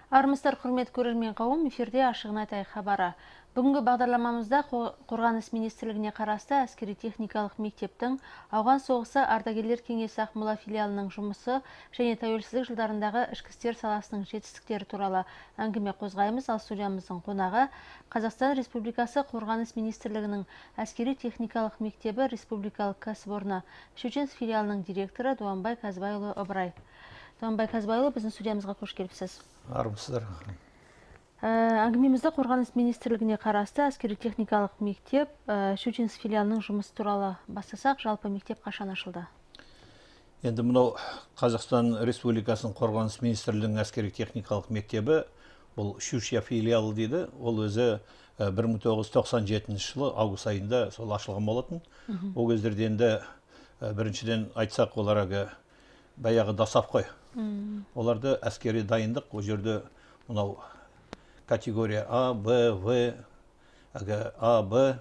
Армысыздар, құрметті көрермен қауым, эфирде Ашығын айтайық хабары. Бүгінгі бағдарламамызда Қорғаныс министрлігіне қарасты әскери техникалық мектептің Ауған соғысы ардагерлер кеңесі Ақмола филиалының жұмысы және тәуелсіздік жылдарындағы ішкі істер саласының жетістіктері туралы әңгіме қозғаймыз. Ал студиямыздың қонағы Қазақстан Республикасы Қорғаныс министрлігінің әскери техникалық мектебі республикалық кәсіпорны Щучинск филиалының директоры Дуанбай Казбайұлы Ыбырай. Дуанбай Казбайұлы, біздің студиямызға қош келіпсіз. Армысыздар. Әңгімемізді Қорғаныс министрлігіне қарасты әскери техникалық мектеп Щучинск филиалының жұмысы туралы бастасақ, жалпы мектеп қашан ашылды? Енді мынау Қазақстан Республикасының Қорғаныс министрлігінің әскери техникалық мектебі, бұл Щучья филиалы дейді. Ол өзі 1997 жылы август айында сол ашылған болатын. Ол кездерде енді біріншіден айтсақ, олар әлгі баяғы ДОСААФ қой. Оларды әскери дайындық, ол жерде мынау категория А, Б, В, әлгі А, Б,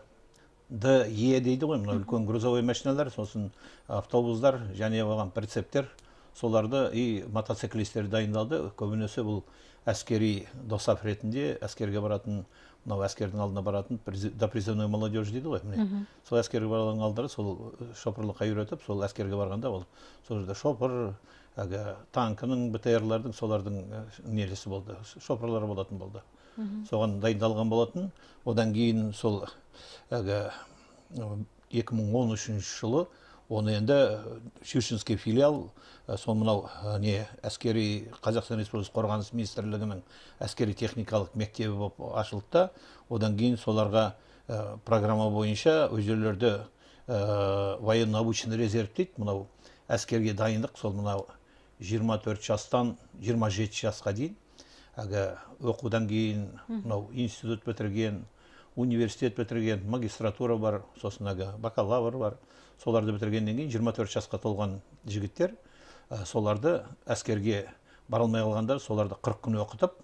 Д, Е дейді ғой, мынау үлкен грузовой машиналар, сосын автобустар және оған прицептер, соларды и мотоциклистер дайындалды. Көбінесе бұл әскери ДОСААФ ретінде әскерге баратын, мынау әскердің алдына баратын допризывной молодежь дейді ғой, міне. Сол әскерге барған алдары сол шопырлыққа үйретіп, сол әскерге барғанда ол сол жерде шопыр, әлгі танкінің, БТР-лардың, солардың нелесі болды, шопырлары болатын болды. Соған дайындалған болатын. Одан кейін сол әлгі 2013 жылы оны енді Щучинский филиал, сол мынау не әскери Қазақстан Республикасы Қорғаныс министрлігінің әскери техникалық мектебі болып ашылды да, одан кейін соларға программа бойынша ол жерлерде военно обученный резерв дейді, мынау әскерге дайындық, сол мынау 24 жастан 27 жасқа дейін, әлгі оқудан кейін мынау институт бітірген, университет бітірген, магистратура бар, сосын әлгі бакалавр бар, соларды бітіргеннен кейін 24 жасқа толған жігіттер, соларды әскерге бара алмай қалғандар, соларды 40 күн оқытып,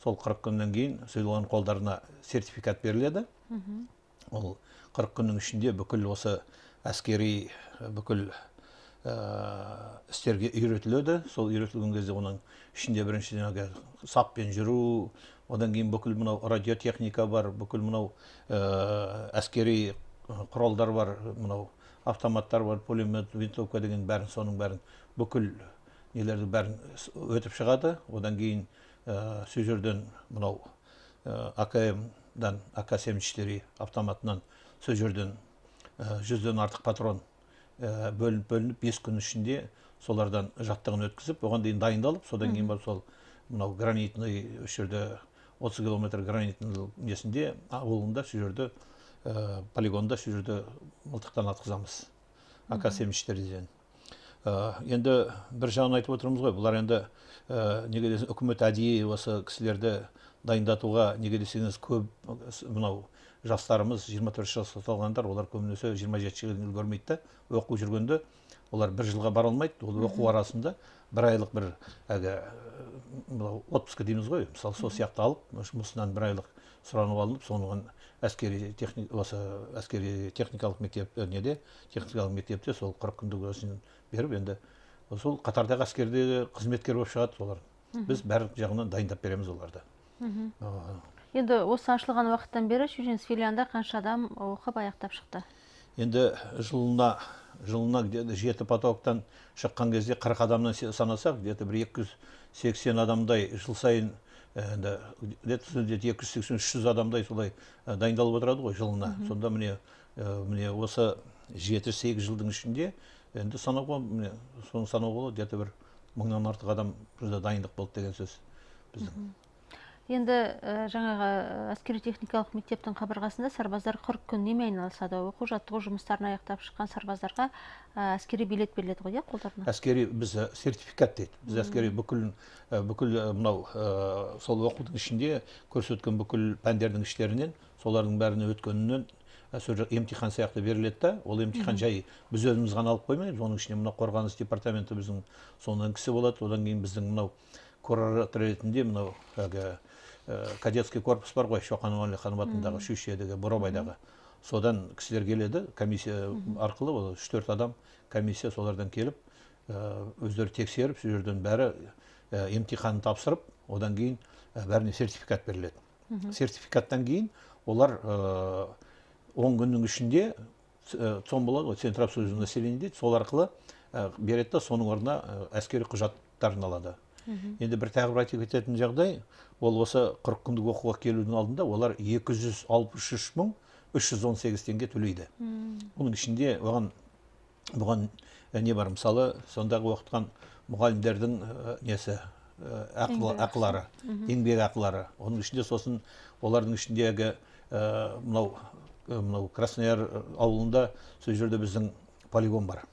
сол 40 күннен кейін солардың қолдарына сертификат беріледі. Ол 40 күннің ішінде бүкіл осы әскери, бүкіл істерге үйретіледі. Сол үйретілген кезде оның ішінде біріншіден әлгі саппен жүру, одан кейін бүкіл мынау радиотехника бар, бүкіл мынау әскери құралдар бар, мынау автоматтар бар, пулемет, винтовка деген бәрін, соның бәрін, бүкіл нелерді бәрін өтіп шығады. Одан кейін сол жерден мынау АКМ-дан, АК-74 автоматынан сол жерден 100-ден артық патрон бөлініп-бөлініп 5 күн ішінде солардан жаттығын өткізіп, оған дейін дайындалып, содан кейін барып сол мынау гранитный осы жерде 30 километр гранитный несінде, ауылында, сол жерде полигонда, сол жерде мылтықтан атқызамыз. АК-74-ден. Енді бір жағын айтып отырмыз ғой, бұлар енді неге десең, үкімет әдейі осы кісілерді дайындатуға, неге десеңіз, көп мынау жастарымыз 24 жасқа толғандар, олар көбінесе 27 жыл үлгермейді да, оқу жүргенде олар бір жылға бара алмайды. Ол оқу арасында бір айлық бір әлгі мынау отпуск дейміз ғой, мысалы сол сияқты алып, жұмысынан бір айлық сұранып алынып, соны әскери техник, осы әскери техникалық мектеп, неде, техникалық мектепте сол 40 күндік өзін беріп, енді сол қатардағы әскерде қызметкер болып шығады олар. Біз барлық жағынан дайындап береміз оларды. Енді осы ашылған уақыттан бері Щучинск филиалында қанша адам оқып аяқтап шықты? Енді жылына где-то 7 потоктан шыққан кезде 40 адамнан санасақ, где-то бір 280 адамдай жыл сайын, енді где-то 280-300 адамдай солай дайындалып отырады ғой жылына. Сонда міне осы 7-8 жылдың ішінде енді санауға, міне, соны санауға болады, где-то бір мыңнан артық адам бізде дайындық болды деген сөз біздің. Енді жаңағы әскери техникалық мектептің қабырғасында сарбаздар 40 күн немен айналысады? Оқу жаттығу жұмыстарын аяқтап шыққан сарбаздарға әскери билет беріледі ғой, иә, қолдарына? Әскери біз сертификат дейді. Біз әскери бүкіл мынау сол оқудың ішінде көрсеткен бүкіл пәндердің іштерінен, солардың бәріне өткенінен, сол жақ емтихан сияқты беріледі да, ол емтихан жай біз өзіміз ғана алып қоймаймыз, оның ішінде мына қорғаныс департаменті біздің соның кісі болады, одан кейін біздің мынау куратор ретінде мынау әлгі кадетский корпус бар ғой, Шоқан Уәлиханов атындағы Шүйшедегі, Бурабайдағы. Содан кісілер келеді, комиссия арқылы, ол үш-төрт адам комиссия солардан келіп, өздері тексеріп, сол жерден бәрі емтиханын тапсырып, Одан кейін бәріне сертификат беріледі. Сертификаттан кейін олар 10 күннің ішінде ЦОН болады ғой, Центр обслуживания населения дейді, сол арқылы береді да, соның орнына әскери құжаттарын алады. Енді бір тағы бір айта кететін жағдай, ол осы 40 күндік оқуға келудің алдында олар 263 318 теңге төлейді. Оның ішінде бұған не бар, мысалы, сондағы оқытқан мұғалімдердің несі, ақылары, еңбек ақылары. Оның ішінде сосын олардың ішіндегі мынау Краснояр ауылында сол жерде біздің полигон бар.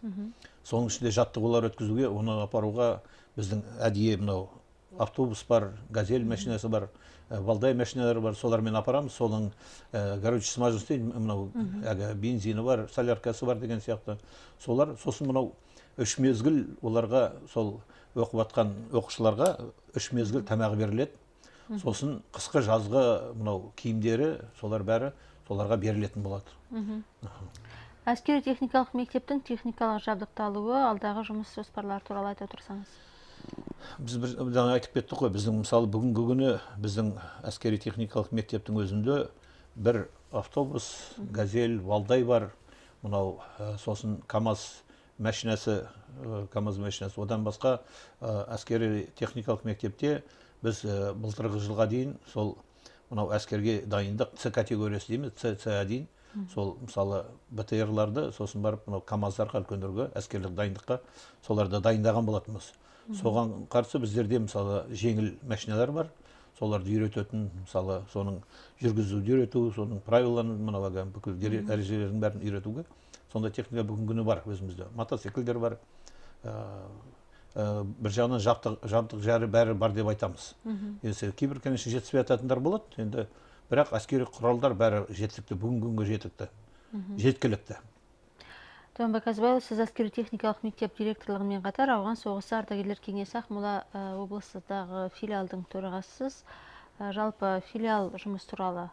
Соның ішінде жаттығулар өткізуге, оны апаруға біздің әдейі мынау автобус бар, газель машинасы бар, валдай машиналары бар, солармен апарамыз. Соның горючий смазочный дейді, мынау әлгі бензині бар, соляркасы бар деген сияқты. Солар сосын мынау 3 мезгіл оларға, сол оқып жатқан оқушыларға 3 мезгіл тамағы беріледі. Сосын қысқы, жазғы мынау киімдері, солар бәрі соларға берілетін болады. Әскери техникалық мектептің техникалық жабдықталуы, алдағы жұмыс жоспарлары туралы айта отырсаңыз. Біз бір жаңа айтып кеттік қой, біздің мысалы бүгінгі күні біздің әскери техникалық мектептің өзінде бір автобус, газель, валдай бар, мынау сосын КАМАЗ машинасы, КАМАЗ машинасы. Одан басқа әскери техникалық мектепте біз былтырғы жылға дейін сол мынау әскерге дайындық С категориясы дейміз, С, С1, сол мысалы БТР-ларды, сосын барып мынау КАМАЗдарға, үлкендерге, әскерлік дайындыққа соларды дайындаған болатынбыз. Соған қарсы біздерде мысалы жеңіл машиналар бар, соларды үйрететін, мысалы соның жүргізуді үйрету, соның правиларын, мынау әлгі бүкіл ережелерінің бәрін үйретуге сондай техника бүгінгі күні бар өзімізде. Мотоциклдер бар, бір жағынан жабдық жары бәрі бар деп айтамыз. Енді кейбір, конечно, жетіспей жататындар болады, енді бірақ әскери құралдар бәрі жеткілікті, бүгінгі күнге жеткілікті. Жеткілікті. Туғанбай Казбайұлы, сіз әскери техникалық мектеп директорлығымен қатар Ауған соғысы ардагерлер кеңесі Ақмола облысындағы филиалдың төрағасысыз. Жалпы филиал жұмыс туралы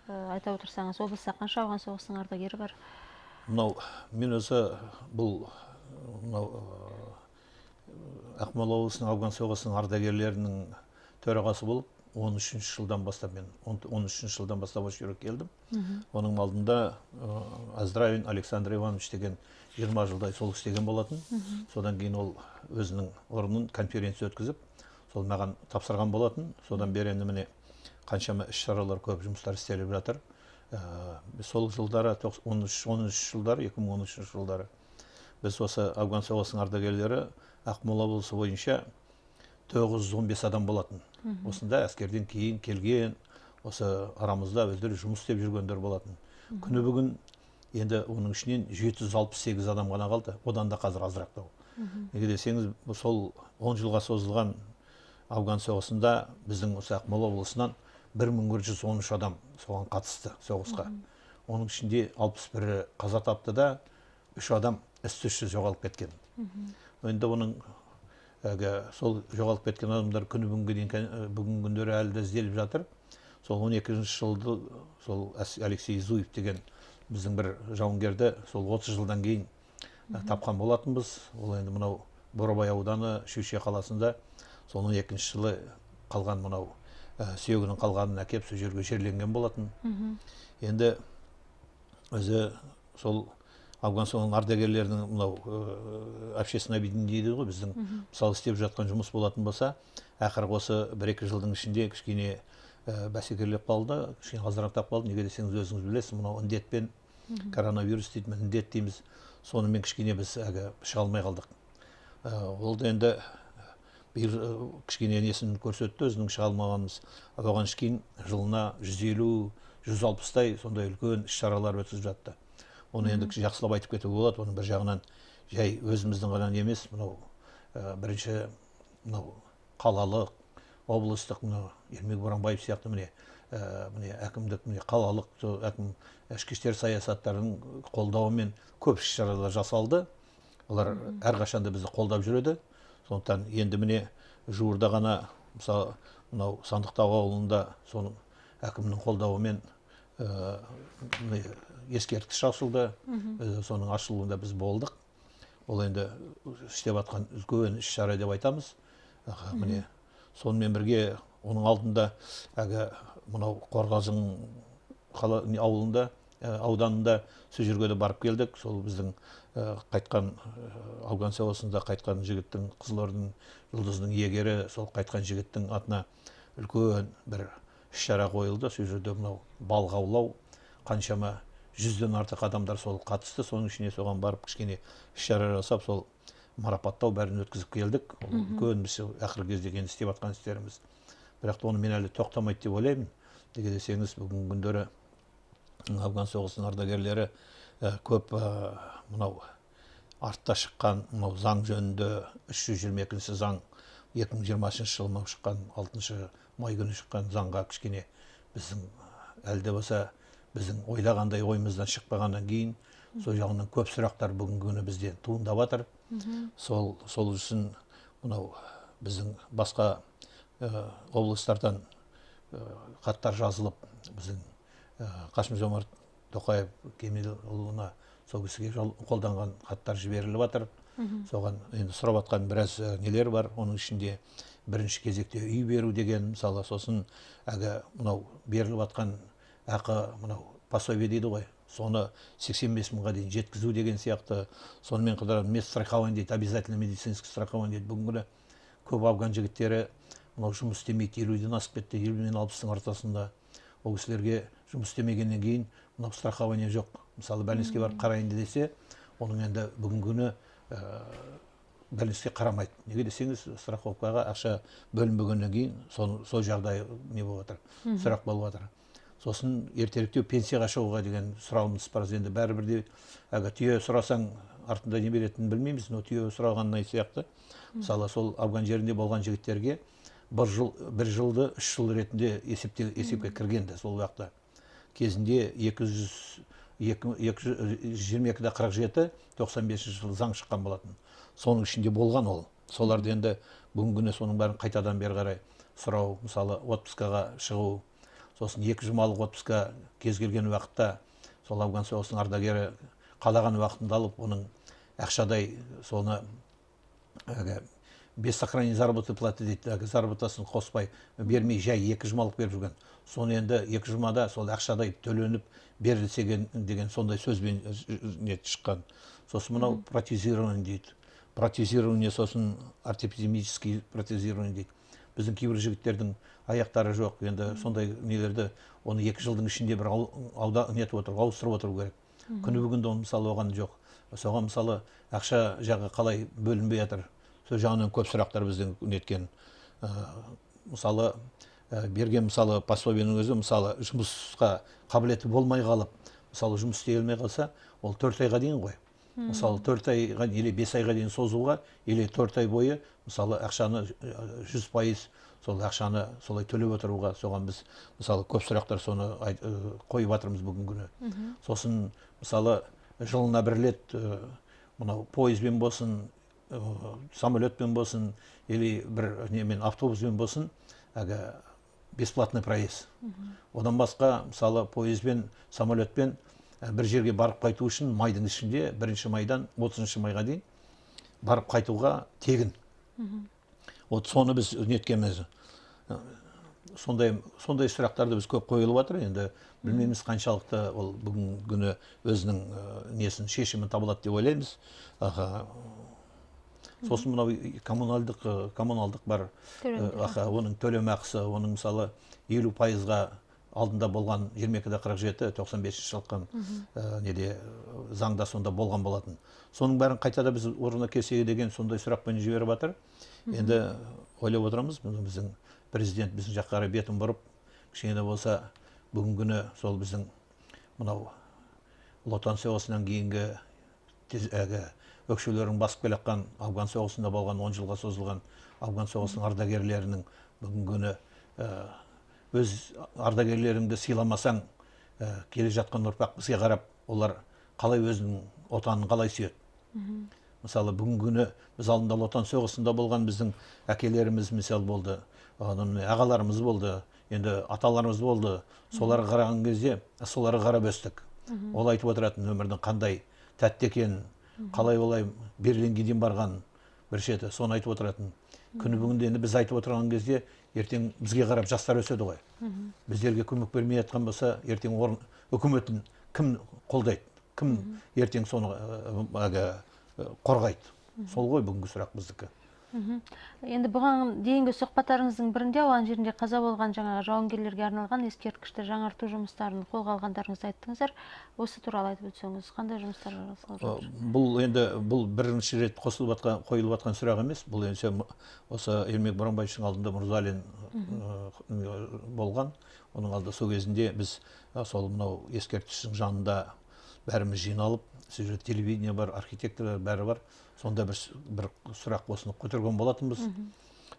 айта отырсаңыз, облыста қанша Ауған соғысының ардагері бар? Мынау мен өзі бұл мынау Ақмола облысының Ауған соғысының ардагерлерінің төрағасы болып 13 жылдан бастап мен 13 жылдан бастап осы жерге келдім. Оның алдында Аздравин Александр Иванович деген 20 жылдай сол істеген болатын. Содан кейін ол өзінің орнын конференция өткізіп, сол маған тапсырған болатын. Содан бері енді міне қаншама іс-шаралар, көп жұмыстар істеліп жатыр. Сол жылдары, 13 жылдары, 2013 жылдары біз осы Ауған соғысының ардагерлері Ақмола облысы бойынша 915 адам болатын. Осында әскерден кейін келген, осы арамызда өздері жұмыс істеп жүргендер болатын. Күні бүгін енді оның ішінен 768 адам ғана қалды. Одан да қазір азырақтау. Неге десеңіз, сол 10 жылға созылған Ауған соғысында біздің осы Ақмола облысынан 1113 адам соған қатысты соғысқа. Оның ішінде 61-і қаза тапты да, 3 адам із-түзсіз жоғалып кеткен. Енді оның әлгі сол жоғалып кеткен адамдар күні бүгінге дейін, бүгінгі күндері әлі де ізделіп жатыр. Сол 12 жылды сол Алексей Зуев деген біздің бір жауынгерді сол 30 жылдан кейін тапқан болатынбыз. Ол енді мынау Бурабай ауданы Шүйше қаласында сол 12 жылы қалған мынау сүйегінің қалғанын әкеп сол жерге жерленген болатын. Енді өзі сол Ауған соғысының ардагерлерінің мынау общественное объединение дейді ғой, біздің мысалы істеп жатқан жұмыс болатын болса, ақырғы осы 1-2 жылдың ішінде кішкене бәсекелеп қалды, кішкене азырақтап қалды. Неге десеңіз, өзіңіз білесіз, мынау індетпен, коронавирус дейді, індет дейміз, сонымен кішкене біз әлгі шыға алмай қалдық. Ол да енді биыл кішкене несін көрсетті, өзінің шыға алмағанымыз. Оған кейін жылына 150, 160-тай сондай үлкен іс-шаралар өткізіп жатты. Оны енді жақсылап айтып кетуге болады. Оның бір жағынан жай өзіміздің ғана емес, мынау бірінші мынау қалалық, облыстық, мынау Ермек Боранбаев сияқты міне әкімдік, міне қалалық, сол әкім ішкі істер саясаттарының қолдауымен көп іс-шаралар жасалды. Олар әрқашанда бізді қолдап жүреді. Сондықтан енді міне жуырда ғана мысалы мынау Сандықтау ауылында соның әкімнің қолдауымен міне ескерткіш ашылды. Соның ашылуында біз болдық. Ол енді істеп жатқан үлкен іс-шара деп айтамыз. Міне Сонымен бірге оның алдында әлгі мынау Қорғалжың қала ауылында, ауданында сол жерге де барып келдік. Сол біздің қайтқан Ауған соғысында қайтқан жігіттің, Қызылорданың жұлдызының иегері, сол қайтқан жігіттің атына үлкен бір іс-шара қойылды. Сол жерде мынау балық аулау, қаншама 100-ден артық адамдар сол қатысты. Соның ішіне соған барып кішкене іс-шара жасап, сол марапаттау бәрін өткізіп келдік. Ол үлкен біз ақырғы кезде енді істеп жатқан істеріміз. Бірақ та оны мен әлі тоқтамайды деп ойлаймын. Неге десеңіз, бүгінгі күндері Афган соғысының ардагерлері көп мынау артта шыққан мынау заң жөнінде 322-ші заң 2020 жылы мынау шыққан 6 май күні шыққан заңға кішкене біздің әлі де болса біздің ойлағандай ойымыздан шықпағаннан кейін сол жағынан көп сұрақтар бүгінгі күні бізде туындап жатыр. Сол үшін мынау біздің басқа облыстардан хаттар жазылып, біздің Қасым-Жомарт Тоқаев Кемелұлына сол кісіге қолданған хаттар жіберіліп жатыр. Соған енді сұрап жатқан біраз нелер бар. Оның ішінде бірінші кезекте үй беру деген, мысалы, сосын әлгі мынау беріліп жатқан ақы, мынау пособие дейді ғой, соны 85 мыңға дейін жеткізу деген сияқты. Сонымен қатар медстрахование дейді, обязательно медицинское страхование дейді. Бүгінгі күні көп афган жігіттері мынау жұмыс істемейді, 50-ден асып кетті, 50 мен 60-тың ортасында. Ол кісілерге жұмыс істемегеннен кейін мынау страхование жоқ. Мысалы, больницаға барып қарайын десе, оның енді бүгінгі күні больницаға қарамайды. Неге десеңіз, страховкаға ақша бөлінбегеннен кейін сол жағдай не болып жатыр, сұрақ болып жатыр. Сосын ертеректеу пенсияға шығуға деген сұрауымыз бар. Енді бәрібір де әлгі түйе сұрасаң артында не беретінін білмейміз, но түйе сұрағандай сияқты. Мысалы, сол Афган жерінде болған жігіттерге бір жылды 3 жыл ретінде есепке кіргенді сол уақытта. Кезінде 222-47, 95 жылы заң шыққан болатын. Соның ішінде болған ол. Соларды енді бүгінгі күні соның бәрін қайтадан бері қарай сұрау, мысалы, отпускаға шығу, сосын 2 жұмалық отпуска кез келген уақытта сол Афган соғысының ардагері қалаған уақытында алып, оның ақшадай соны әлгі без сохранения заработной платы дейді, әлгі заработасын қоспай бермей жай 2 жұмалық беріп жүрген. Соны енді 2 жұмада сол ақшадай төленіп берілсе деген сондай сөзбен не шыққан. Сосын мынау протезирование дейді. Протезирование, сосын ортопедический протезирование дейді. Біздің кейбір жігіттердің аяқтары жоқ, енді сондай нелерді оны 2 жылдың ішінде бір нетіп отыру, ауыстырып отыру керек. Күні бүгінде оның мысалы оған жоқ. Соған мысалы ақша жағы қалай бөлінбей жатыр. Сол жағынан көп сұрақтар бізден неткен. Мысалы, берген мысалы пособиенің өзі, мысалы, жұмысқа қабілеті болмай қалып, мысалы, жұмыс істей алмай қалса, ол 4 айға дейін ғой. Мысалы, 4 айға или 5 айға дейін созуға, или 4 ай бойы, мысалы, ақшаны 100% сол ақшаны солай төлеп отыруға, соған біз, мысалы, көп сұрақтар соны қойып жатырмыз бүгінгі күні. Сосын, мысалы, жылына бір рет, мынау пойызбен болсын, самолетпен болсын, или бір немен автобуспен болсын, әлгі бесплатный проезд. Одан басқа, мысалы, пойызбен, самолетпен бір жерге барып қайту үшін майдың ішінде, 1 майдан 30 майға дейін барып қайтуға тегін. Вот соны біз неткенбіз. Сондай сұрақтарды біз көп қойылып жатыр. Енді білмейміз қаншалықты ол бүгінгі күні өзінің несін, шешімін табылады деп ойлаймыз. Сосын мынау коммуналдық бар, оның төлемақысы, оның мысалы 50%-ға алдында болған 22-47, 95 шыққан, неде, заңда сонда болған болатын. Соның бәрін қайтада біз орнына келсек деген сондай сұрақпен жіберіп жатыр. Енді ойлап отырмыз, біздің президент біздің жаққа қарай бетін бұрып, кішкене болса бүгінгі күні сол біздің мынау Ұлы Отан соғысынан кейінгі өкшелерін басып келе жатқан Афган соғысында болған 10 жылға созылған Афган соғысының ардагерлерінің бүгінгі күні, өз ардагерлеріңді сыйламасаң, келе жатқан ұрпақ бізге қарап, олар қалай өзінің отанын қалай сүйеді. Мысалы, бүгінгі күні біз алдында Ұлы Отан соғысында болған біздің әкелеріміз мысал болды, одан ағаларымыз болды, енді аталарымыз болды. Соларға қараған кезде, соларға қарап өстік. Ол айтып отыратын өмірдің қандай тәтті екенін, қалай олай Берлинге дейін барған бір шеті, соны айтып отыратын. Күні бүгінде енді біз айтып отырған кезде ертең бізге қарап жастар өседі ғой. Біздерге көмек бермей жатқан болса, ертең орын үкіметін кім қолдайды, кім ертең соны қорғайды? Сол ғой бүгінгі сұрақ біздікі. Енді бұған дейінгі сұхбаттарыңыздың бірінде ауған жерінде қаза болған жаңағы жауынгерлерге арналған ескерткішті жаңарту жұмыстарын қолға алғандарыңызды айттыңыздар. Осы туралы айтып өтсеңіз, қандай жұмыстар жасалып жатыр? Бұл енді бұл бірінші рет қосылып жатқан, қойылып жатқан сұрақ емес. Бұл енді осы Ермек Боранбаевичтің алдында Мырзалин болған. Оның алдында сол кезінде біз сол мынау ескерткіштің жанында бәріміз жиналып, сол жерде телевидение бар, архитекторлар бәрі бар. Сонда бір сұрақ осыны көтерген болатынбыз.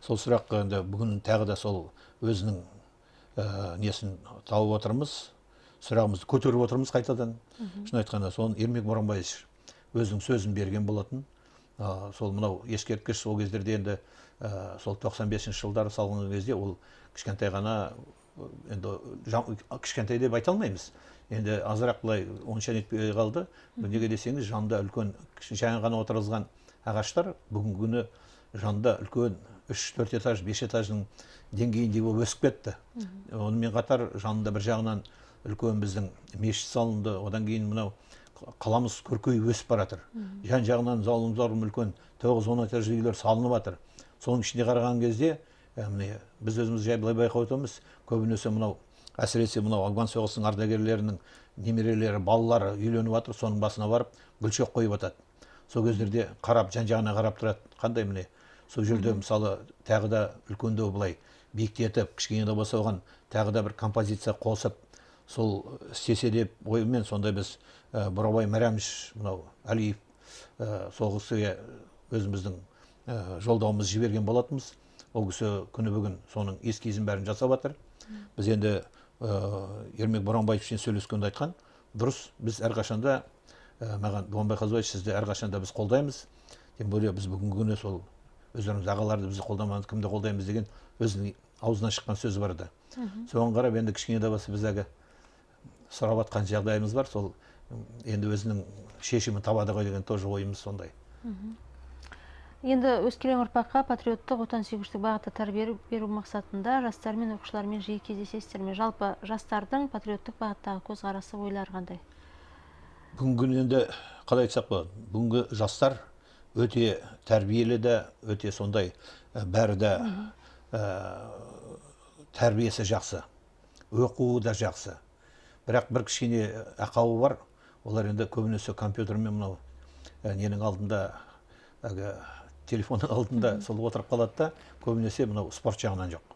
Сол сұрақ енді бүгін тағы да сол өзінің несін тауып отырмыз, сұрағымызды көтеріп отырмыз қайтадан. Шын айтқанда, соны Ермек Боранбаевич өзінің сөзін берген болатын. Сол мынау ескерткіш сол кездерде енді сол 95 жылдары салынған кезде ол кішкентай ғана, енді кішкентай деп айта алмаймыз. Енді азырақ былай онша нетпей қалды. Неге десеңіз, жанында үлкен жаңа ғана отырғызған ағаштар бүгінгі күні жанында үлкен 3-4 этаж, 5 этаждың деңгейінде болып өсіп кетті. Онымен қатар жанында бір жағынан үлкен біздің мешіт салынды. Одан кейін мынау қаламыз көркейіп өсіп бара жатыр. Жан жағынан залым-залым үлкен 9-10 этаж үйлер салынып жатыр. Соның ішінде қараған кезде, міне, біз өзіміз жай былай байқап отырмыз, көбінесе мынау әсіресе мынау Ауған соғысының ардагерлерінің немерелері, балалары үйленіп жатыр, соның басына барып гүлшек қойып жатады. Сол кездерде қарап, жан жағына қарап тұрады, қандай міне. Сол жерде мысалы тағы да үлкендеу былай биіктетіп, кішкене де болса оған тағы да бір композиция қосып, сол істесе деп ойыммен сондай біз Бурабай Мәремович мынау Әлиев сол кісіге өзіміздің жолдауымызды жіберген болатынбыз. Ол кісі күні бүгін соның эскизін бәрін жасап жатыр. Біз енді Ермек Боранбаевичпен сөйлескенде айтқан, дұрыс, біз әрқашанда, маған Дуанбай Қазыбаевич, сізді әрқашанда біз қолдаймыз. Тем более біз бүгінгі күні сол өздеріңіз ағаларды бізді қолдамаңыз, кімді қолдаймыз деген өзінің аузынан шыққан сөзі бар еді. Соған қарап енді кішкене де болса біз әлгі сұрап жатқан жағдайымыз бар, сол енді өзінің шешімін табады ғой деген тоже ойымыз сондай. Енді өскелең ұрпаққа патриоттық, отансүйгіштік бағытта тәрбие беру мақсатында жастармен, оқушылармен жиі кездесесіздер ме? Жалпы жастардың патриоттық бағыттағы көзқарасы, ойлары қандай? Бүгінгі күні енді қалай айтсақ болады? Бүгінгі жастар өте тәрбиелі де, өте сондай, бәрі де, тәрбиесі жақсы, оқуы да жақсы. Бірақ бір кішкене ақауы бар, олар енді көбінесе компьютермен мынау ненің алдында, әлгі телефонның алдында сол отырып қалады да, көбінесе мынау спорт жағынан жоқ.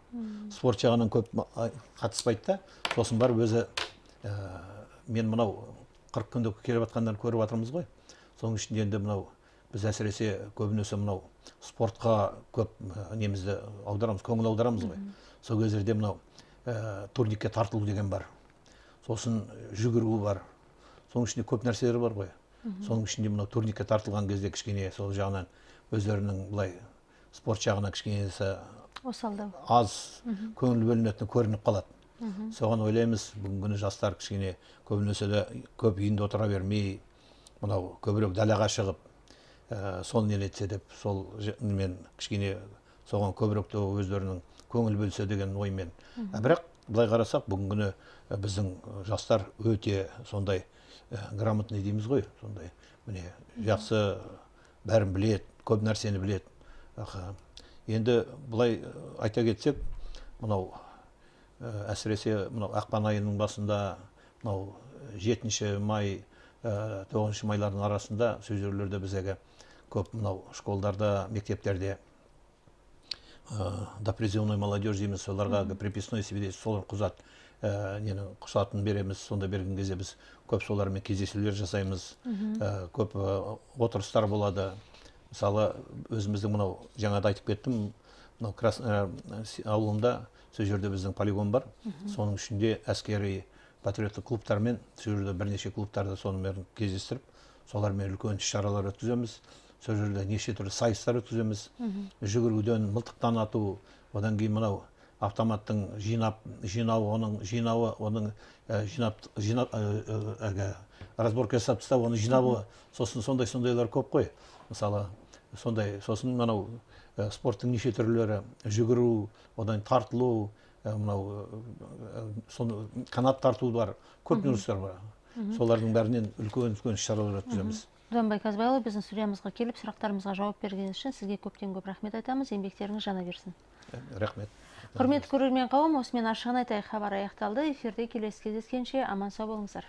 Спорт жағынан көп қатыспайды да, сосын барып өзі, мен мынау 40 күндік келіп жатқандарын көріп жатырмыз ғой. Соның ішінде енді мынау біз әсіресе көбінесе мынау спортқа көп немізді аударамыз, көңіл аударамыз ғой. Сол кездерде мынау турникке тартылу деген бар. Сосын жүгіру бар. Соның ішінде көп нәрселер бар ғой. Соның ішінде мынау турникке тартылған кезде кішкене сол жағынан өздерінің былай спорт жағына кішкенесі осалдау, аз көңіл бөлінетіні көрініп қалады. Соған ойлаймыз, бүгінгі күні жастар кішкене көбінесе де көп үйінде отыра бермей, мынау көбірек далаға шығып, соны нелетсе деп, сол мен кішкене соған көбірек те өздерінің көңіл бөлсе деген оймен. Бірақ былай қарасақ, бүгінгі күні біздің жастар өте сондай грамотный дейміз ғой, сондай міне жақсы бәрін біледі, көп нәрсені біледі. Енді былай айта кетсек, мынау әсіресе мынау ақпан айының басында, мынау 7 май, 9 майлардың арасында сол жерлерде біздегі көп мынау школдарда, мектептерде допризывной молодежь дейміз, соларға приписной свидетельство, солар құжат, нені құжатын береміз. Сонда берген кезде біз көп солармен кездесулер жасаймыз, көп отырыстар болады. Мысалы, өзіміздің мынау жаңа да айтып кеттім, мынау Красный ауылында сол жерде біздің полигон бар. Соның ішінде әскери патриоттық клубтармен, сол жерде бірнеше клубтарды сонымен кездестіріп, солармен үлкен іс-шаралар өткіземіз. Сол жерде неше түрлі сайыстар өткіземіз. Жүгіруден, мылтықтан ату, одан кейін мынау автоматтың жинап, жинауы, оның жинауы, оның жинап, жинап, әлгі разборка жасап тастау, оны жинауы, сосын сондай-сондайлар көп қой. Мысалы, Сондай, сосын мынау спорттың неше түрлері, жүгіру, одан тартылу, мынау соны канат тарту бар, көп жұмыстар бар. Солардың бәрінен үлкен-үлкен іс-шаралар өткіземіз. Дуанбай Казбайұлы, біздің студиямызға келіп, сұрақтарымызға жауап бергеніңіз үшін сізге көптен көп рахмет айтамыз. Еңбектеріңіз жана берсін. Рахмет. Құрметті көрермен қауым, осымен ашығын айтайық хабар аяқталды. Эфирде келесі кездескенше аман сау болыңыздар.